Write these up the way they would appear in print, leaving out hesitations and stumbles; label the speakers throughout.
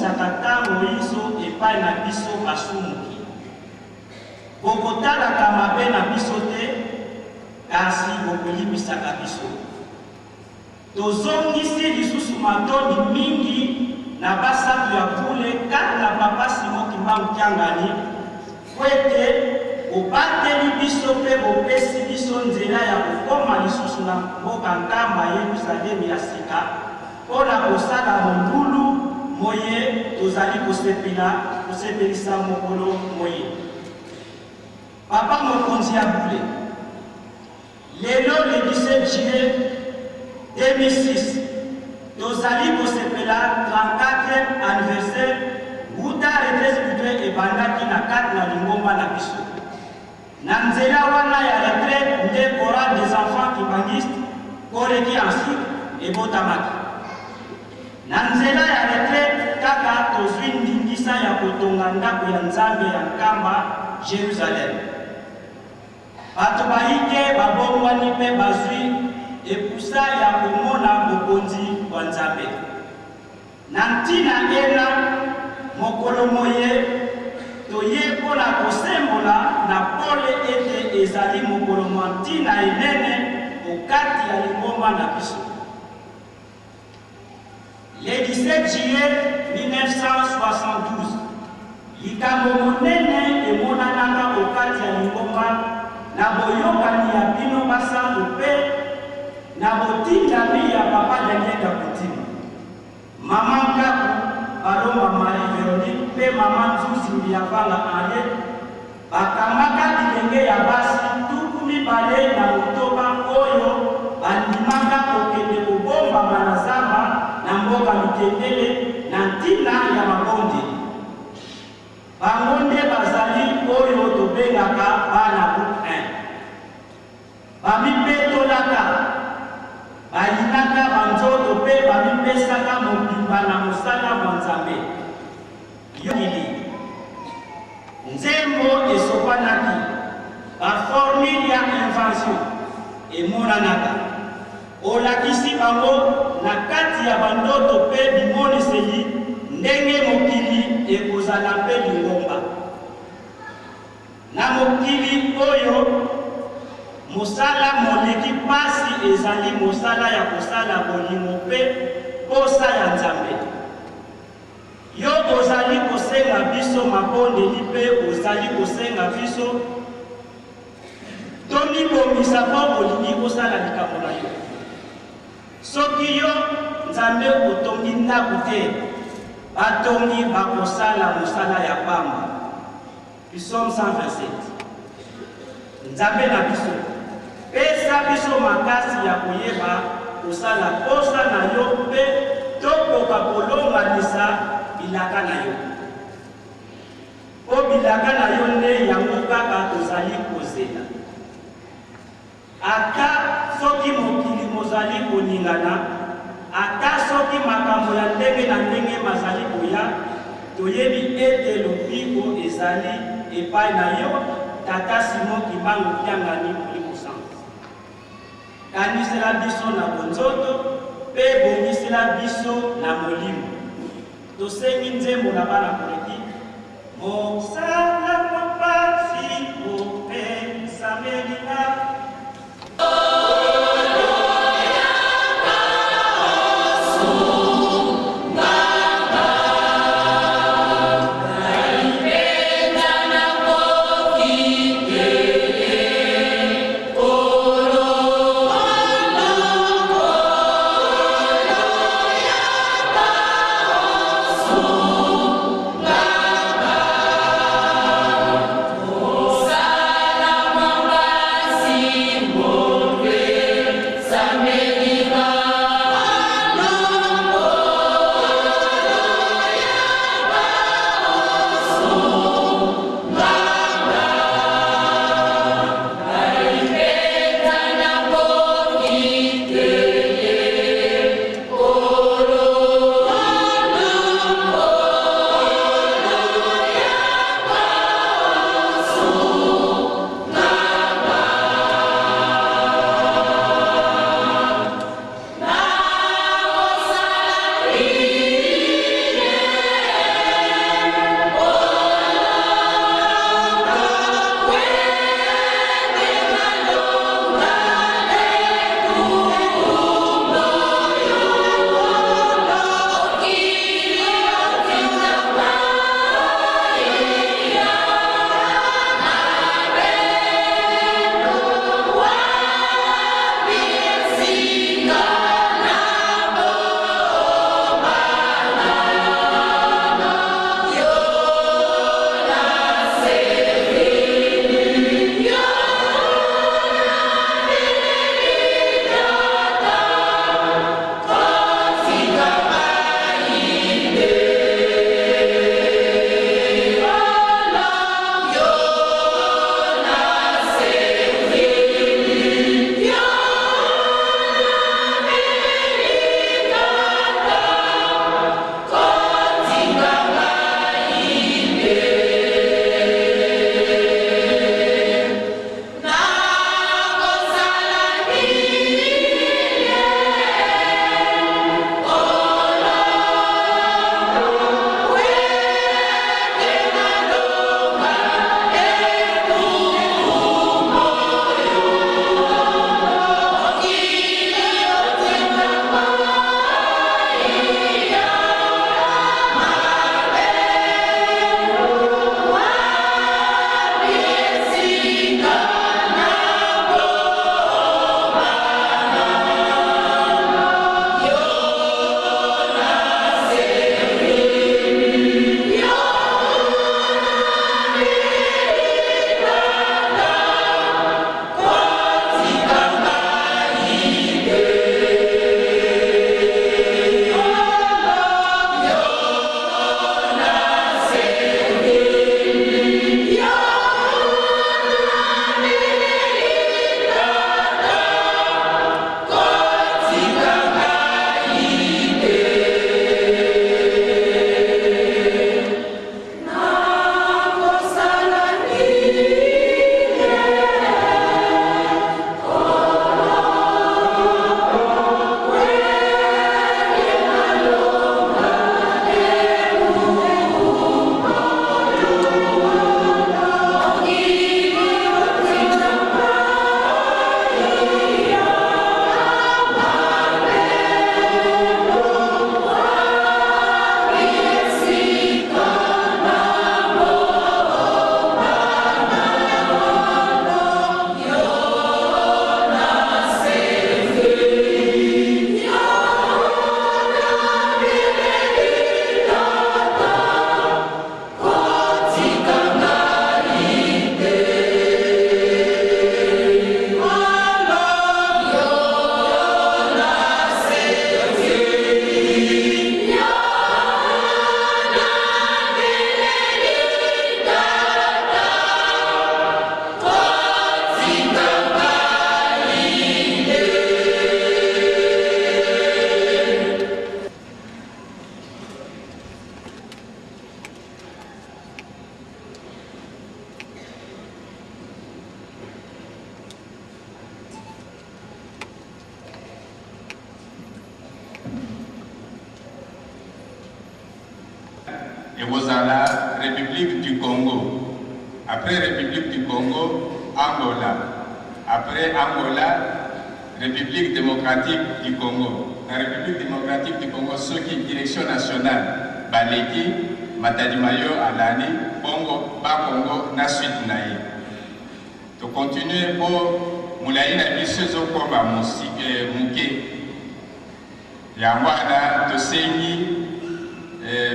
Speaker 1: bomonisaka ntango inso epai na biso basumuki. Bokotalaka mabe na biso te, kasi bokolimbisaka biso. Tozongisi lisusu matondi mingi na basantu ya bule kati na Papa Simon Kimbangu Kiangani mpo ete bobateli biso mpe bopesi biso nzela ya kokoma lisusu na mboka Nkamba, Yelusalemi ya sika, mpo na kosala molulu moye tozali kosepela kosepelisa mokolo moye. Papa Mokonzi ya bule. Lelo le 17 juillet 2006, tozali kosepela 34e anniversaire wuta retraite spirituelle ebandaki na kati na lingomba na biso. Na nzela wana ya retraite nde chorale des enfants kimbanguistes Koreki en cycle ebotamaki. Na nzela ya retraite kaka tozwi ndingisa ya kotonga ndako ya Nzambe ya Nkamba, Jerusalem. Bato bayike babongwani mpe bazwi epusa ya komona bokonzi bwa Nzambe. Na ntina ena, mokolo moye toye mpo na kosembola na pole ete ezali mokolo mwa ntina enene o kati ya lingomba na biso. Le 17 juillet 1972, likambo monene emonanaka o kati ya lingomba na boyokani ya bino basantu mpe na botindami ya Papa Daniel Dakutino, Mama Nkaku Balomba Marie Veronique mpe Mama Nzuzi Mbiyavanga Henriette. Bakambaka bilenge ya basi 26 oyo bandimaka kokende kobombama na zamba na mboka Lutendele na ntina ya mabondeli. Bango nde bazali oyo tobengaka bana groupe 1. Bamipetolaka, bayinaka banzoto mpe bamipesaka mobimba na mosala mwa Nzambe. Yokili. Nzembo esopanaki, ba formules ya invention emonanaka. Olakisi bango na kati ya bandoto mpe bimoniseli ndenge mokili ekozala mpe lingomba. Na mokili oyo, mosala moleki mpasi ezali mosala ya kosala bolingo mpe mposa ya Nzambe. Yo ozali kosenga biso mabondeli mpe ozali kosenga biso tomibongisa mpo olingi osala likambo na yo. Soki yo, Nzambe, otongi ndako te, batongi bakosala mosala ya pamba. Psaume 127. Nzambe na biso, pesa biso makasi ya koyeba kosala posa na yo mpe tokoka kolonganisa bilaka na yo. Mpo bilaka na yo nde yango kaka tozali kozela. Ata soki mokili mozali koningana, ata soki makambo ya ndenge na ndenge mazali koya, toyebi ete lobiko ezali epai na yo, Tata Simon Kimbangu Kiangani Molimo Santu. Kanisela biso na bonzoto mpe bongisela biso na molimo. Tosengi nzembo na bana koleki. Mosala mwa mpasi mopesameli nga.
Speaker 2: Ekozala Republique du Congo, après Republique du Congo, Angola, après Angola, Republique democratique du Congo. Na Republique democratique du Congo, soki direction nationale baleki, Matadi Mayo alandi, bongo Bas-Congo na suite na ye. To continuer po molayi na biso ezokoma moke. Yango wana tosengi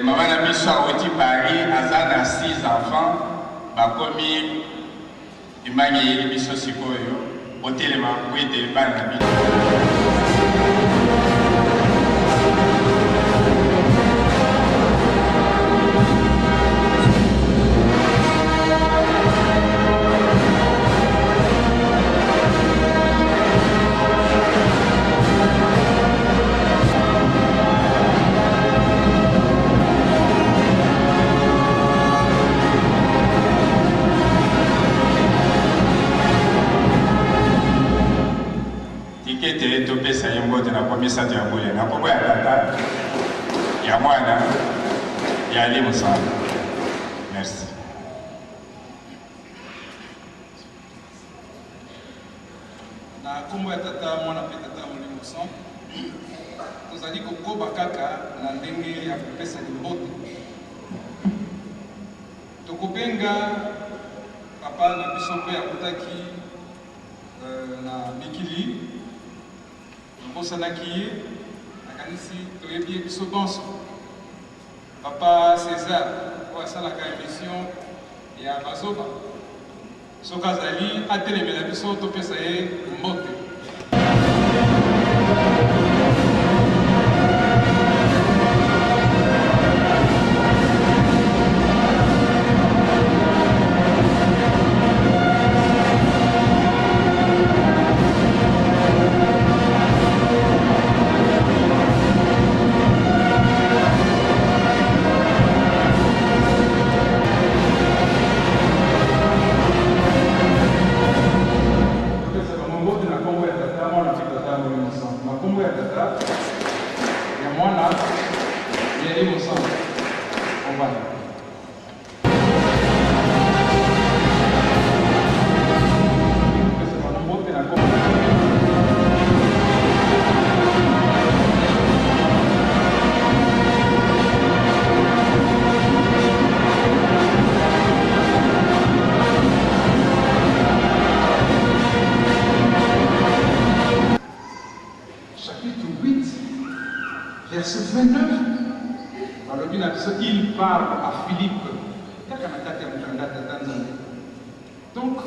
Speaker 2: mama na biso awuti Paris, aza na 6 enfants bakomi imangi eyeli biso sikoyo botelema po ete bana na bino. Tika ete topesa ye mbote na misato ya bule na nkombo ya Tata, ya Mwana, ya Elimo Santu. Merci.
Speaker 3: Na nkombo ya Tata, Mwana mpe Tata Molimo Santu, tozali kokoba kaka na ndenge ya kopesa limbote. Tokobenga papa na biso mpe akutaki na mikili, tobosanaki ye, nakanisi toyebi ye biso banso. Papa Cesar oyo asalaka emission ya bazoba, soki azali atelemela biso topesa ye mbote. Topesa bango mbote na nkombo ya Tata, Mwana mpe Tata Molimo Santu. Na nkombo ya Tata, ya Mwana, ya Elimo Santu. Ovanda. Chapitre 8, verset 29, balobi na biso il parle à Philippe kaka na kati ya mokanda Tata Nzambe. Donc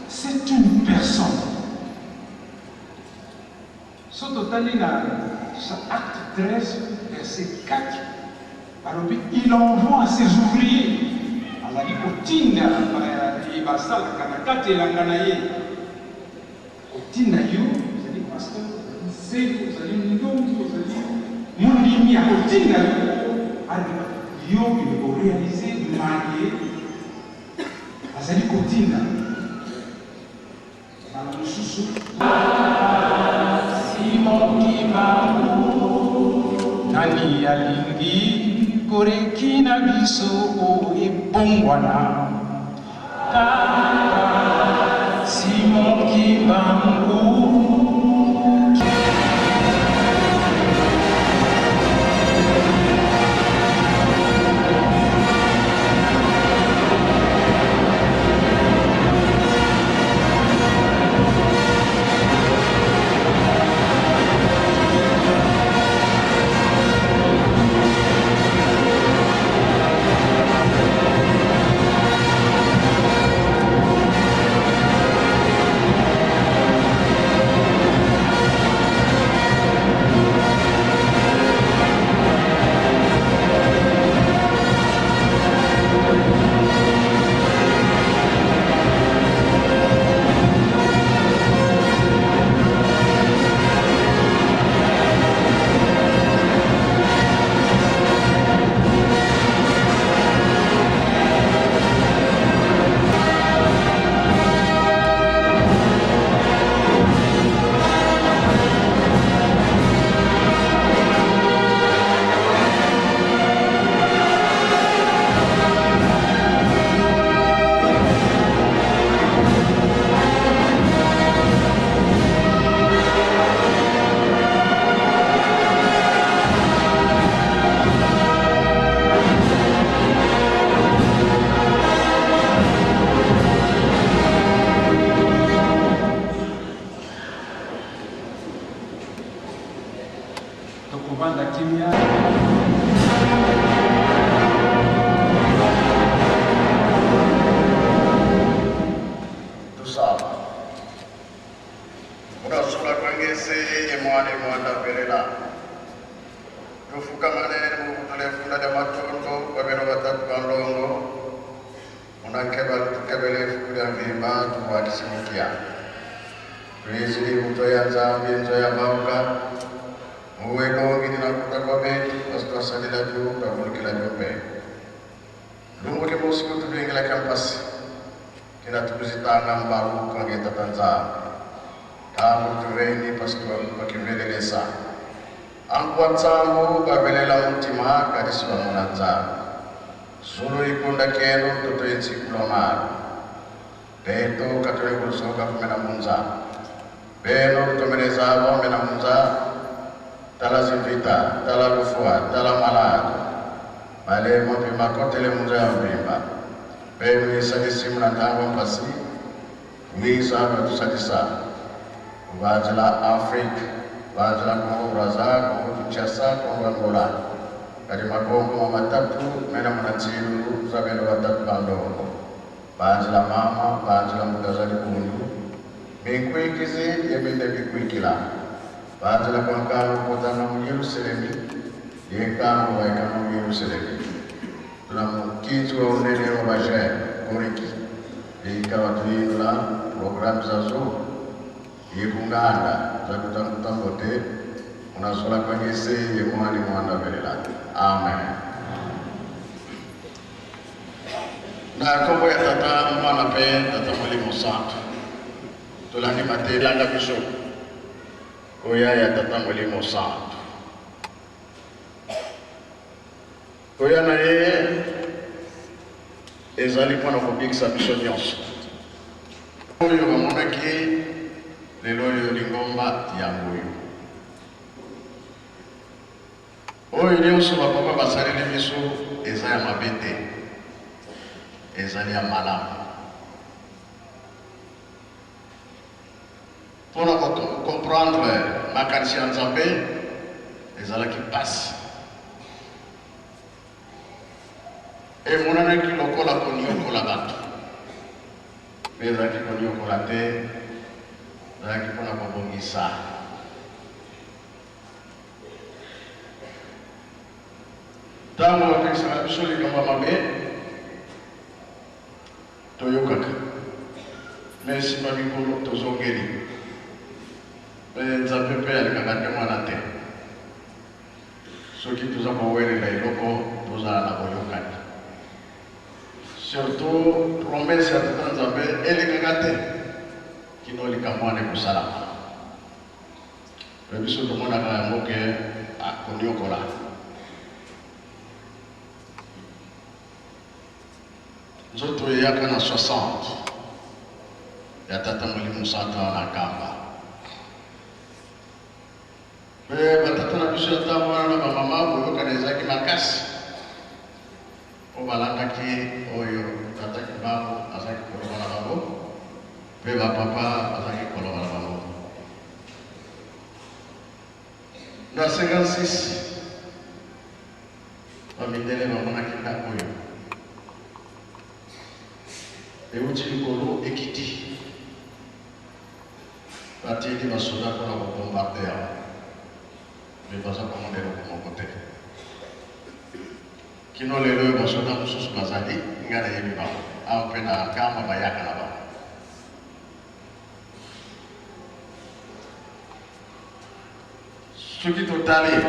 Speaker 3: c'est une personne. So totali na acte 13 verset 4, balobi il envoie ses ouvriers, azali kotinda baye basalaka na kati elanga na ye. Kotinda yo, ozali pasteur, ozali nzelu, ozali ndongi, ozali mondimi, akotinda yo po yo okende ko realiser maye azali kotinda. Mbala mosusu.
Speaker 4: Simon Kimbangu, nani alingi koreki na biso o ebongwana? Tata Simon Kimbangu.
Speaker 5: matondo kwa beno batatu ba ndongo munankeba tukebele fuku lya mvimba tuwakisimukia tulizili buto ya nzambi nzo ya mauka muwelongi ninakuta kwa betu pasitwasalila juu kavulikila jumbe lumbuke musiku tulingila kampasi kila tukuzitanga mbalu kangeta tanzambi tangu tuveni pakivelelesa ankuwa tsambu kavelela mutima kadisi vamuna nzambi zulu ikunda kenu toto yentsikulomalo beto katole kulusoka kumena munza beno lutomeleza vamena munza tala zivita tala lufua tala malado malemo mpima kotele munza ya mpimba beno isalisi muna ntango mpasi mwiza vatusalisa vanzila Afrique vanzila Congo Brazza Congo Kinshasa Congo Angola kali makongo matatu mena muna tsilu za beno batatu bandongo banzila mama banzila mutazali kundu minkwikizi yeminde mikwikila banzila kwankano kotana mu Yerusalemi yenkano waikana mu Yerusalemi tuna mukinzi wa unene wa bajeune koriki ikawa tuyindula programu zazo yekunganda zakutangutambote unasola kwangese yemwali mwanda velela amen. Na nkombo ya Tata, Mwana mpe Tata Molimo Santu, tolandi matelanga biso koya ya Tata Molimo Santu, koya na ye ezali mpona kobikisa biso nyonso oyo bamonaki lelo oyo lingomba yango oyo oyo nyonso bapapa basaleli biso eza ya mabe te, ezali ya malamu mpona kocomprendre makanisi ya Nzambe. Ezalaki mpasi, emonanaki lokola koniokola bato, mpe ezalaki koniokola te, ezalaki mpona kobongisa. Ntango bapekisaka biso likambo ya mabe, toyokaka, me nsima mikolo tozongeli. Mpe Nzambe mpe alingaka nde mwana te. Soki toza kowelela eloko, tozala na boyokani, surtout promesse ya Tata Nzambe elekaka te kino likambo wana ekosalama. Mpe biso tomonaka yango ke akoniokola. Nzoto eyaka na 60 ya Tata Molimo Santu awa na Nkamba. Mpe batata na biso ya ntango wana na bamama, boyokani ezalaki makasi mpo balandaki oyo Tata Kimbangu azalaki koloba na bango mpe bapapa bazalaki koloba na bango. Na 56 bamindele bamonaki ndako oyo euti likolo ekiti, batindi basoda mpona kobombarde yango, me baza komona eloko moko te kino lelo oyo. Basoda mosusu bazali, ngai nayebi bango awa mpe na Nkamba, bayaka na bango. Soki totali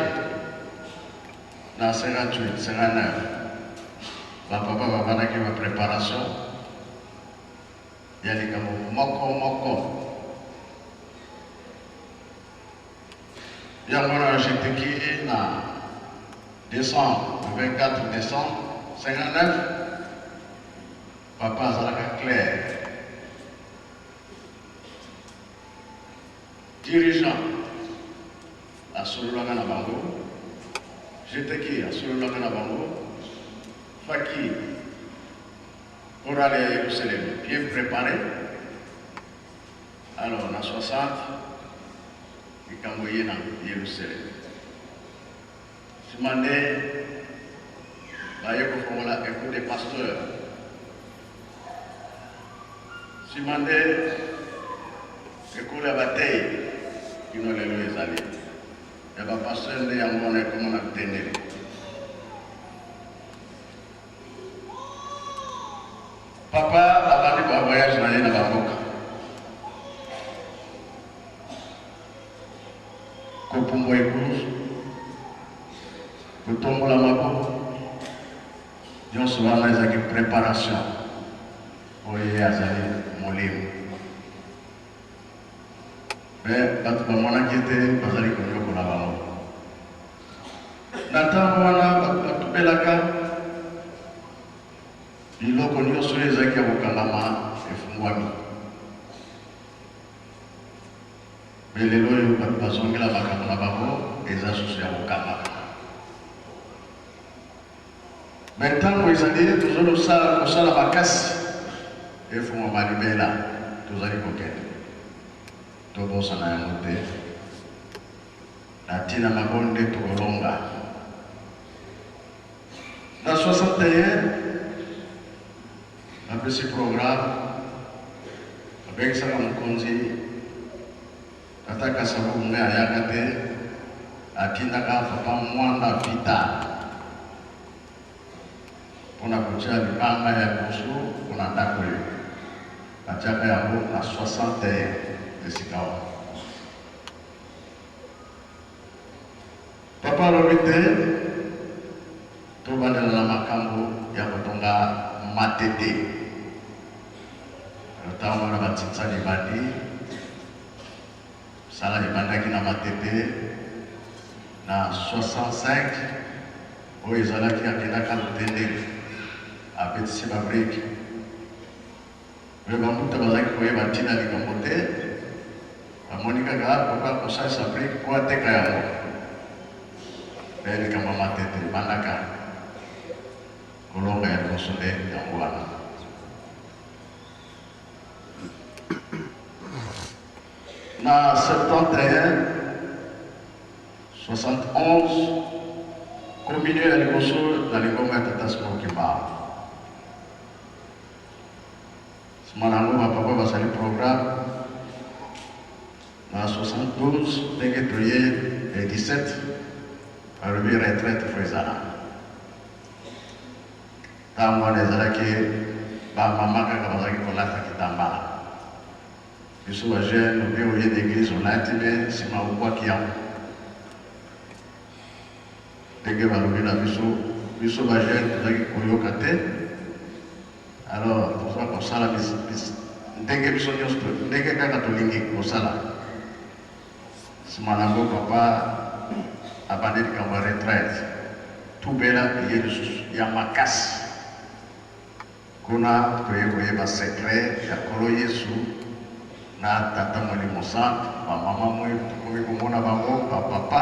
Speaker 5: na 58 59, bapapa babandaki bapréparation ya likambo moko moko. Yango na jeteki na décembre, le 24 décembre 59, papa azalaka clair, dirigeant asololaka na bango, jeteki asololaka na bango, faki chorale ya Yerusalem bien préparé. Alors na 60 likambo ye na Yerusalem, nsima nde baye kofongola école des pasteurs, nsima nde ekolo ya batei kino lelo ezali ya bapasteur. Nde yango wana ekoma na bitendele. Papa abandi ba voyage na ye na ba mboka. Kopumbwa ekulusu, kotombola maboko, nyonso wana ezalaki preparation oyo ye azali molimo. Mpe bato bamonaki ete bazali konyokola bango. Na ntango wana bato batubelaka Biloko nyonso oyo ezalaki ya kokangama efungwami. Mpe lelo oyo bato bazongela makambo na bango eza susu ya kokangama. Me ntango ezali tozali kosala makasi efungwama libela, tozali kokende. Tobosana yango te. Na ntina mabonde tokolonga. Na 61, bapesi programme, babengisaka mokonzi Tata Kasavubu me ayaka te, atindaka Papa Mwanda Vita mpo na kotia libanga ya liboso mpo na ndako oyo. Batiaka yango na 61 esika wana. Papa alobi te tobandela na makambo ya kotonga matete. Ntango wana batitsa libandi, mosala ebandaki na matete na 65 oyo ezalaki akendaka lutendele abetisi babrike Mpe bambuta bazalaki koyeba ntina ya likambo te, bamoni kaka papa akosalisa brique mpo ateka yango. Mpe likambo ya matete ebandaka kolonga ya liboso nde yango wana. Na 71 71 communion ya liboso na lingomba ya Tata Simon Kimbangu. Sima na yango ba papa basali programme na 72 ndenge toye le 17 balobi retraite fo ezala. Ntango wana ezalaki ba mama kaka bazalaki kolata kitambala. Biso ba jeune obe oye na eglise olati me sima obwaki yango. Ndenge balobi na biso, biso ba jeune tozalaki koyoka te. Alors toza kosala ndenge biso nyonso ndenge kaka tolingi kosala. Sima na yango papa abandi likambo ya retraite. Tubela eye lisusu ya makasi. Kuna toye koyeba secret ya Nkolo Yesu na Tata Molimo Santu, ba mama moi tokomi komona bango, ba papa.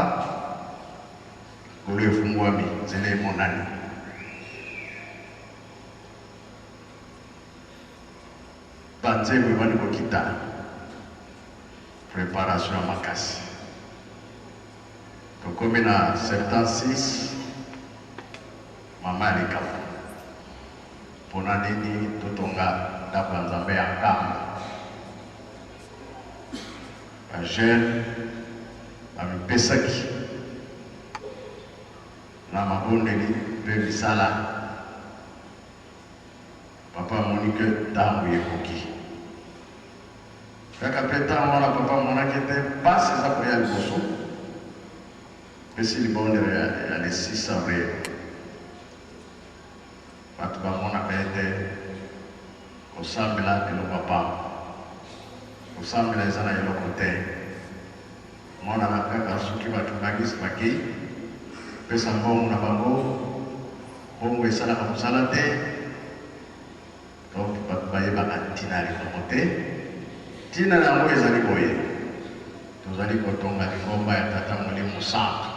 Speaker 5: Likolo efungwami, nzela emonani. Ba nzembo ebandi kokita, preparation ya makasi. Tokomi na 76, mama ya likambo. Pona nini totonga ndako ya Nzambe ya Nkamba? Ba jeunes bamipesaki na mabondeli mpe misala. Papa amoni que ntango ekoki. Kaka mpe ntango wana papa amonaki ete mpasi eza koya liboso, apesi libondeli ya le 6 avril. Bato bamonaka ete kosambela eloko ya pamba. Kosambela eza na eloko te. Monana kaka soki ba kimbanguiste bakeyi kopesa mbongo na bango, mbongo esalaka mosala te. Donc bato bayebaka ntina ya likambo te. Ntina na yango ezali boye, tozali kotonga lingomba ya Tata Molimo Santu.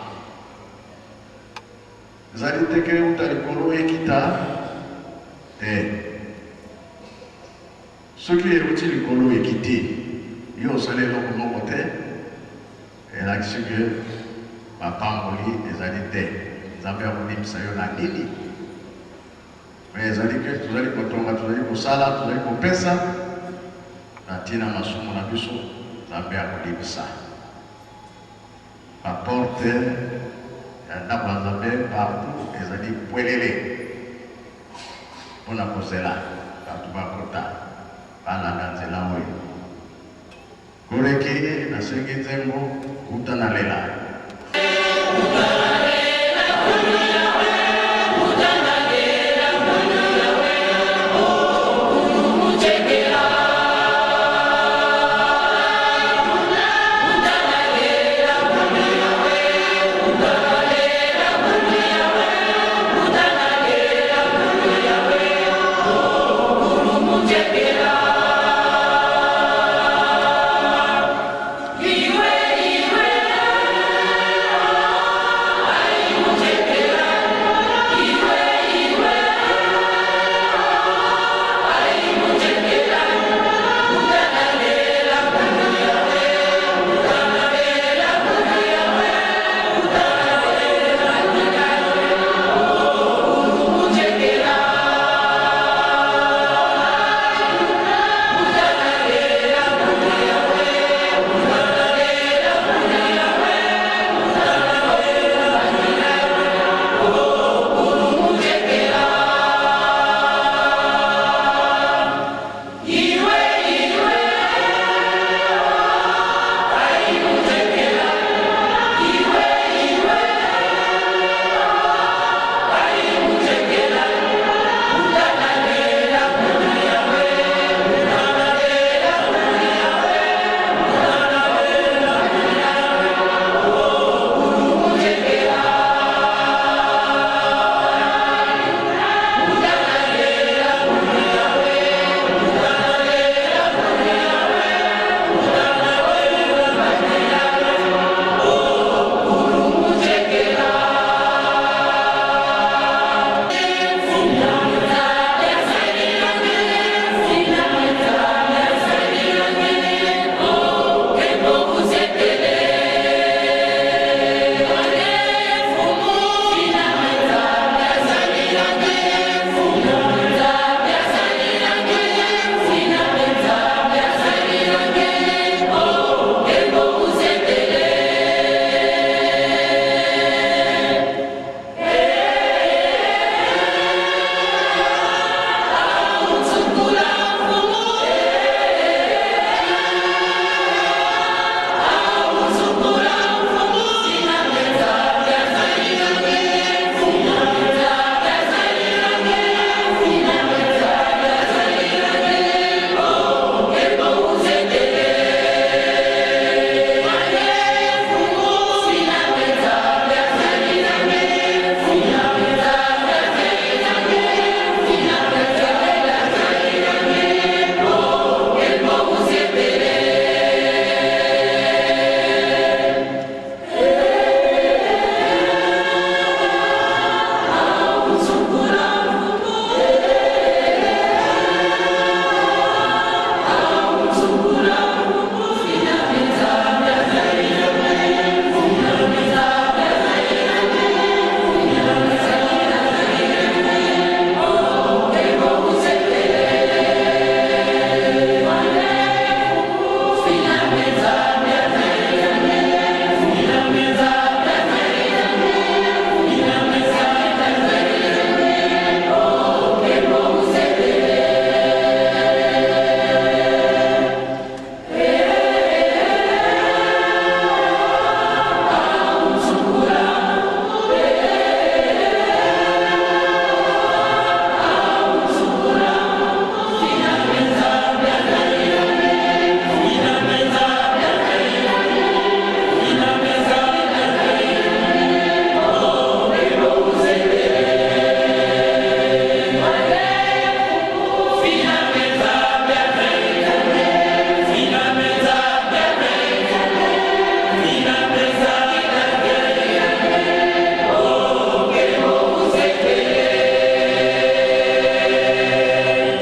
Speaker 5: Ezali te ke euta likolo ekita te. Soki euti likolo ekiti, yo osali eloko moko te, elakisi ke mapamboli ezali te. Nzambe akolimbisa yo na nini? Mais ezali ke tozali kotonga, tozali kosala, tozali kopesa na ntina masumu na biso, Nzambe akolimbisa. Ba porte ya ndako ya Nzambe partout ezali pwelele mpo na kozela. Bato bakota, balanda nzela oyo. Koleki, nasengi nzembo Wuta na lela.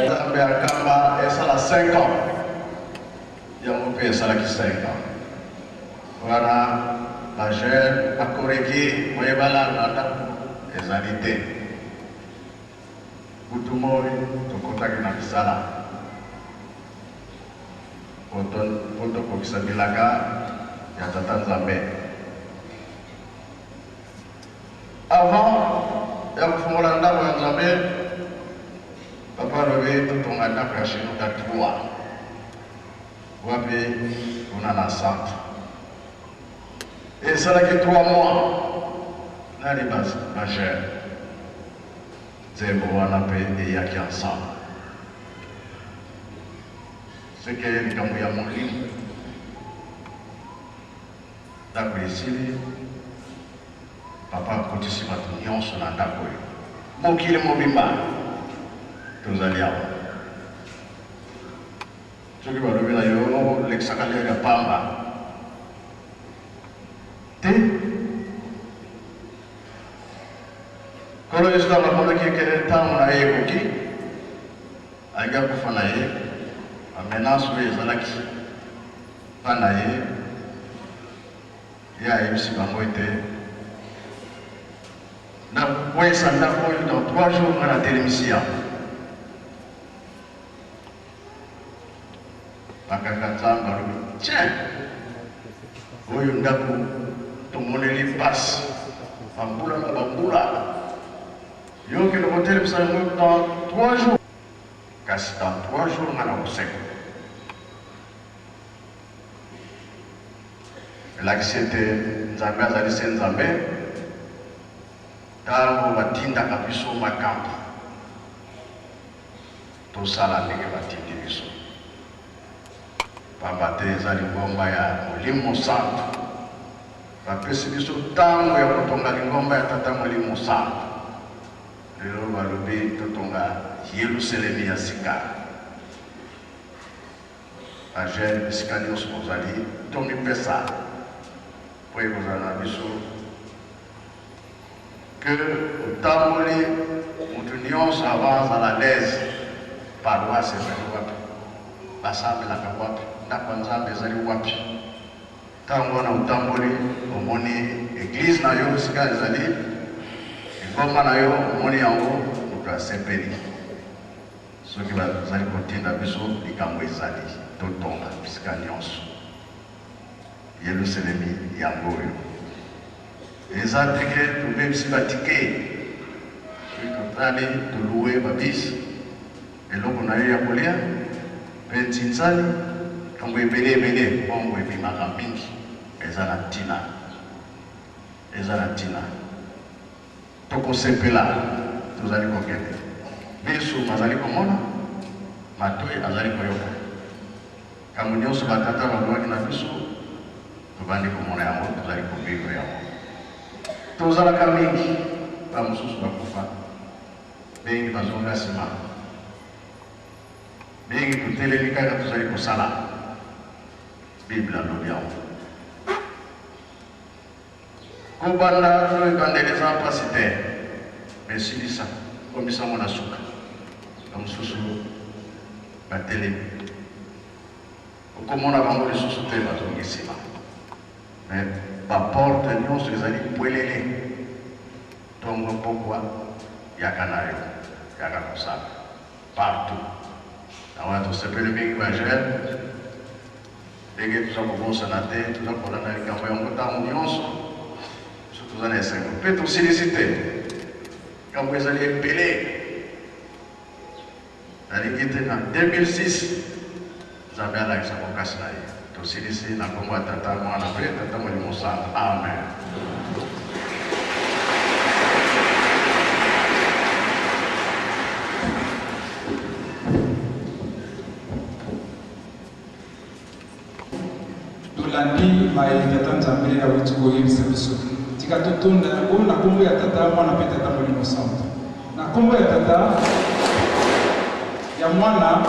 Speaker 5: Nzambe ya Nkamba esala 5 ans, yango mpe esalaki 5 ans wana ba jeune bakoreki moyebala na ndako ezali te. Butu moi tokotaki na misala mpo tokokisa bilaka ya Tata Nzambe. Avant ya kofungola ndako ya Nzambe, Papa alobi totonga ndako ya Shenouda 3 wapi kuna na centre. Esalaki 3 mois nani ba ba jeune nzembo wana mpe eyaki ensemble. Seke likambo ya molimo ndako esili, papa akotisi bato nyonso na ndako oyo, mokili mobimba tozali awa. Soki balobi na yo lekisaka lere ya pamba te. Nkolo Yesu ntango amonaki eke ntango na ye ekoki, alingi akufa na ye, bamenase oyo ezalaki mpa na ye, ye ayebisi bango ete nakokweyisa ndako oyo dans 3 jours, ngai natelemisi yango. Bakanga Nzambe alobi tiens, oyo ndako tomoneli mpasi bambula na bambula, yo okende kotelemisa yango dans 3 jours, kasi dans 3 jours ngai nakosekwa. Elakisi ete Nzambe azali se Nzambe. Ntango batindaka biso makambo, tosala ndenge batindi biso, pamba te eza lingomba ya Molimo Santu. Bapesi biso ntango ya kotonga lingomba ya Tata Molimo Santu. Lelo balobi totonga Yelusalemi ya sika. Ba jeunes bisika nionso bozali, tomipesa mpo ekozala na biso que otamboli mutu nionso avant azala à l'aise, paroisse ezali wapi, basambelaka wapi, ndako ya Nzambe ezali wapi. Tango wana otamboli omoni eglise na yo esika ezali, lingomba na yo omoni yango, mutu asepeli. Soki bazali kotinda biso likambo ezali, totonga bisika nionso. Yeluselemi yango oyo. Eza te ke tobebisi ba ticket, soki totali to louer ba bus, eloko na yo ya kolia, pe nsinzali, likambo ebele ebele, mbongo ebimaka mingi, eza na tina, eza na tina. Tokosepela, tozali kokende. Miso mazali komona, matoi azali koyoka. Kambo nyonso batata balobaki na biso, tobandi komona yango, tozali kovivre yango. Tozalaka mingi, ba mosusu bakufa, mingi bazonga nsima, mingi totelemi kaka tozali kosala. Bible alobi yango. Kobanda to ebandeli eza mpasi te, mais silisa, komisa yango na suka. Ba mosusu batelemi, okomona bango lisusu te, bazongi nsima, mais ba porte nyonso ezali pwelele, tongo pokwa, yaka na yo, yaka kosala partout. Na wana tosepeli mingi ba jeunes. Ndenge toza kobosana te, toza kolanda likambo yango ntango nyonso. Biso toza na esengo mpe tosilisi te. Likambo ezali ebele. Nalingi te na 2006 Nzambe alakisa bokasi na ye. Tosilisi na nkombo ya Tata, Mwana mpe Tata Molimo Santu. Amen.
Speaker 4: Tolandi maye Tata Nzambe awuti koyebisa biso. Tika totonda yango na kombo ya Tata, Mwana mpe Tata Molimo Santu. Na kombo ya Tata, ya Mwana,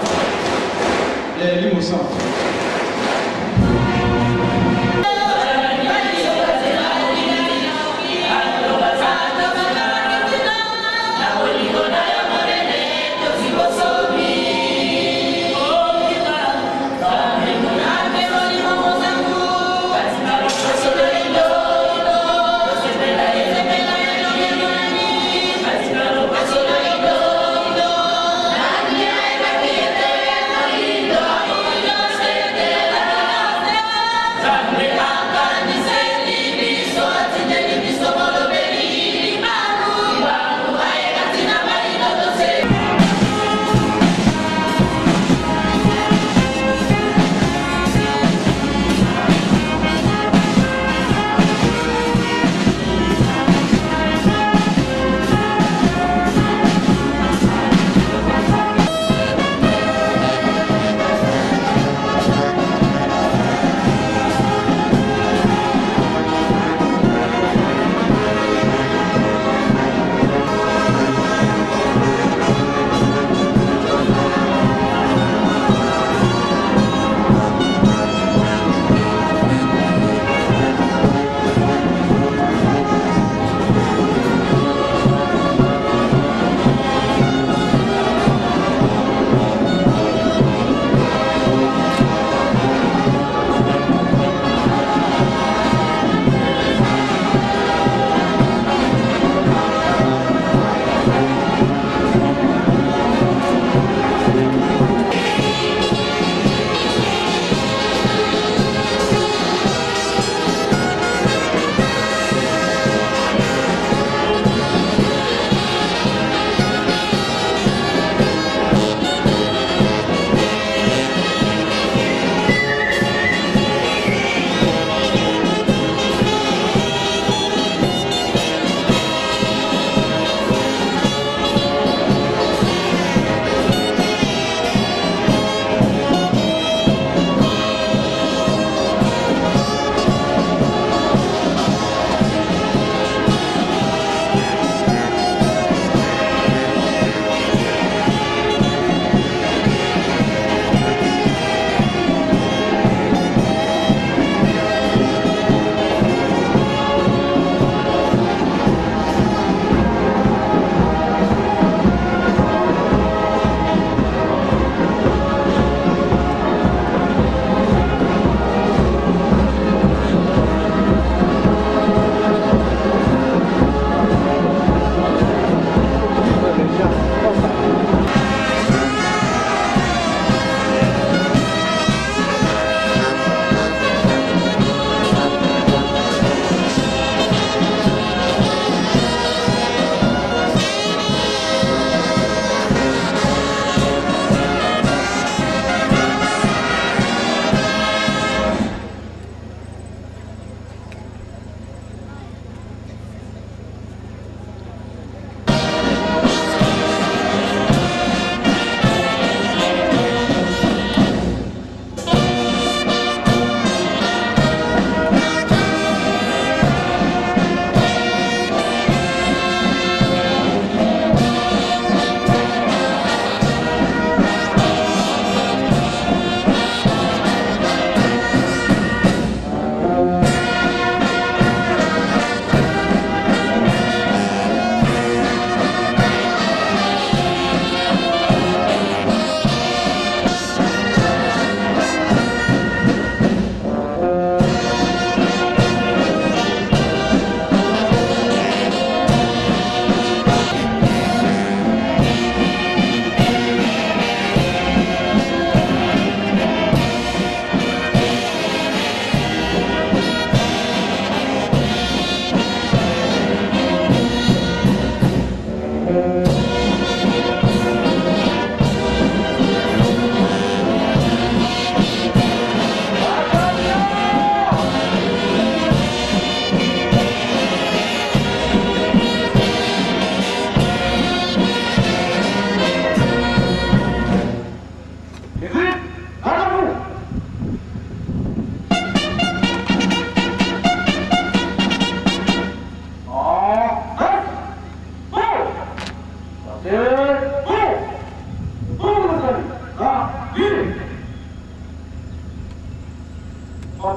Speaker 4: ya Elimo Santu.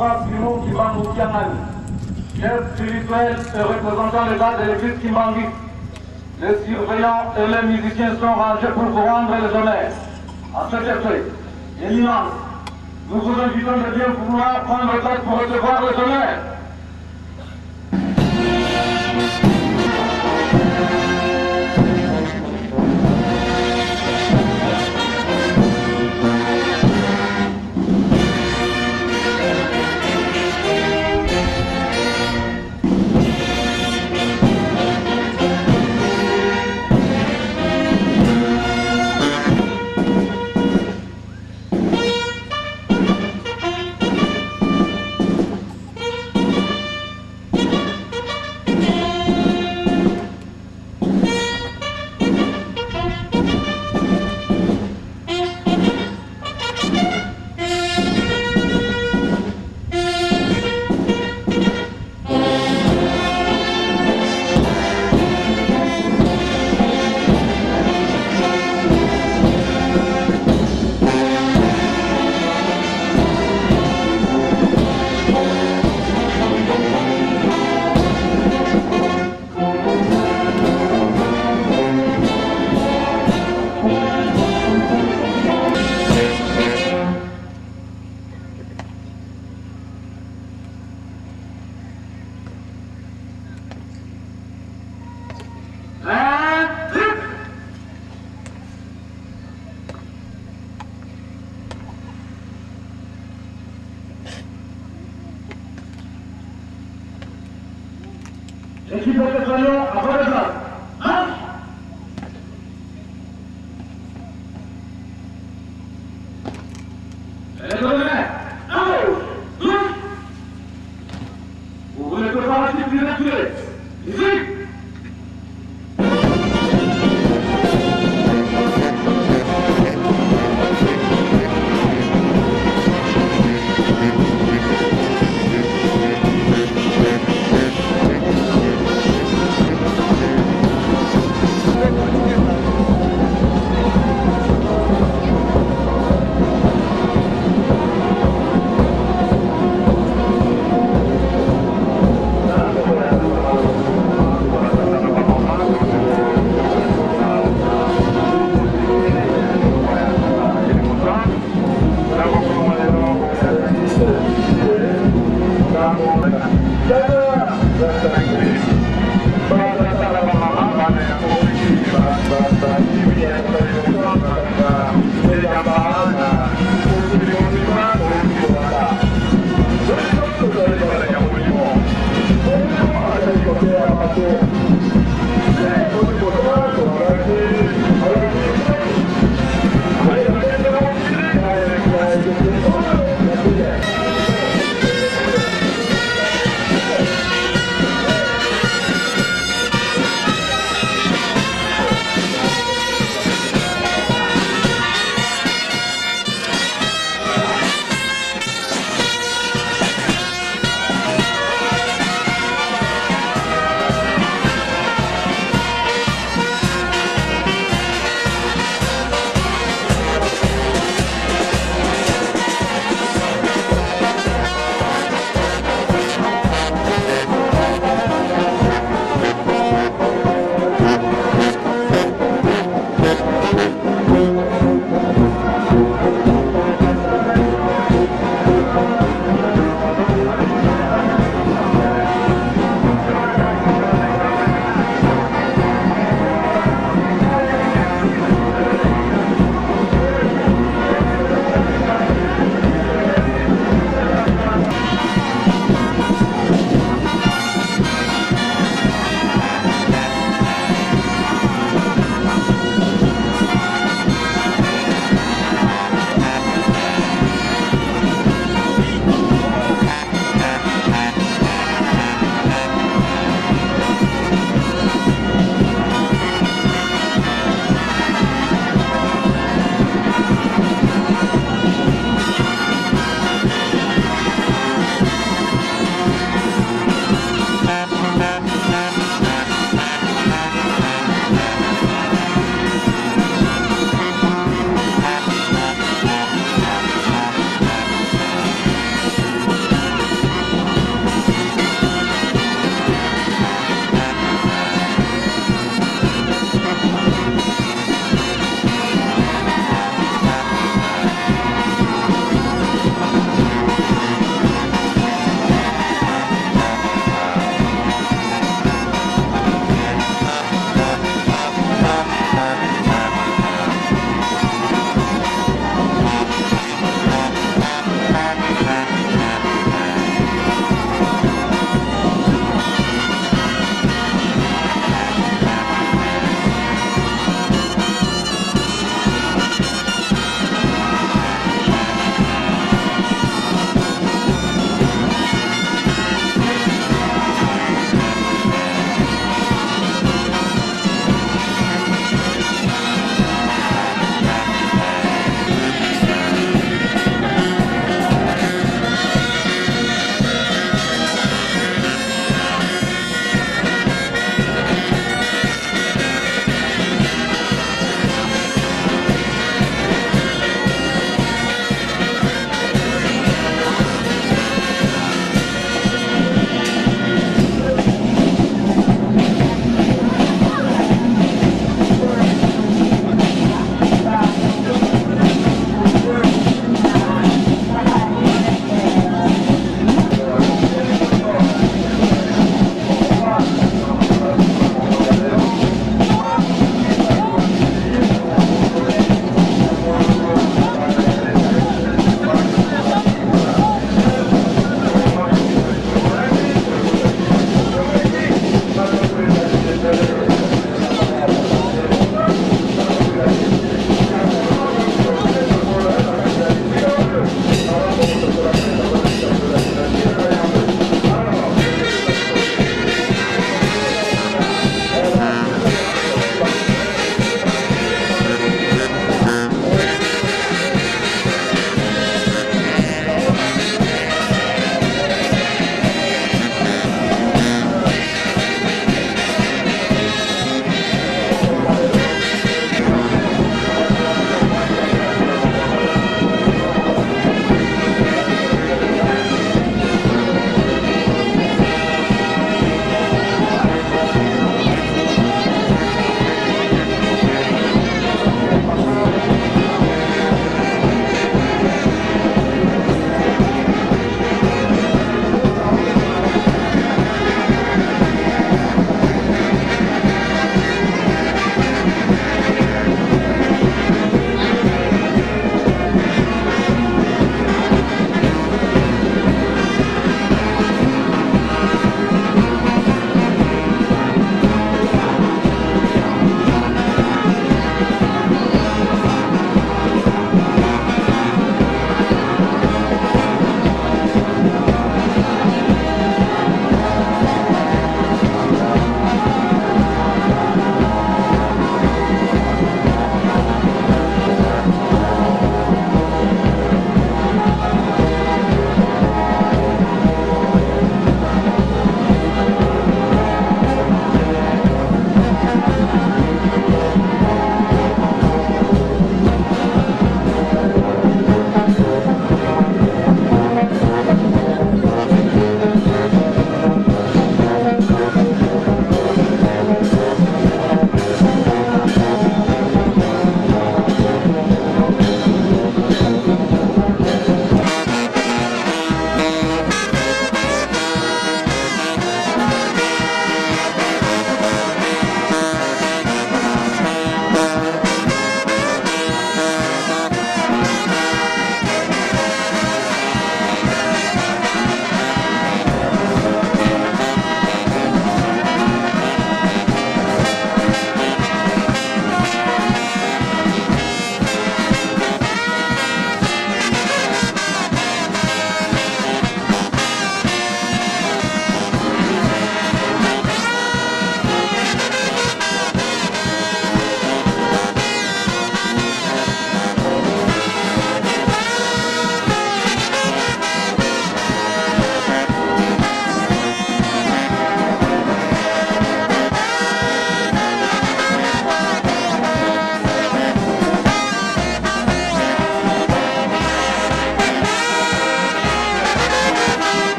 Speaker 6: Papa Simon Kimbangu Kiangani, chef spirituel et représentant légal de l'église Kimbanguiste. Les surveillants et les musiciens sont rangés pour vous rendre les honneurs. À cet effet, Éminence, nous vous invitons de bien vouloir prendre place pour recevoir les honneurs. L'équipe de Salon, avant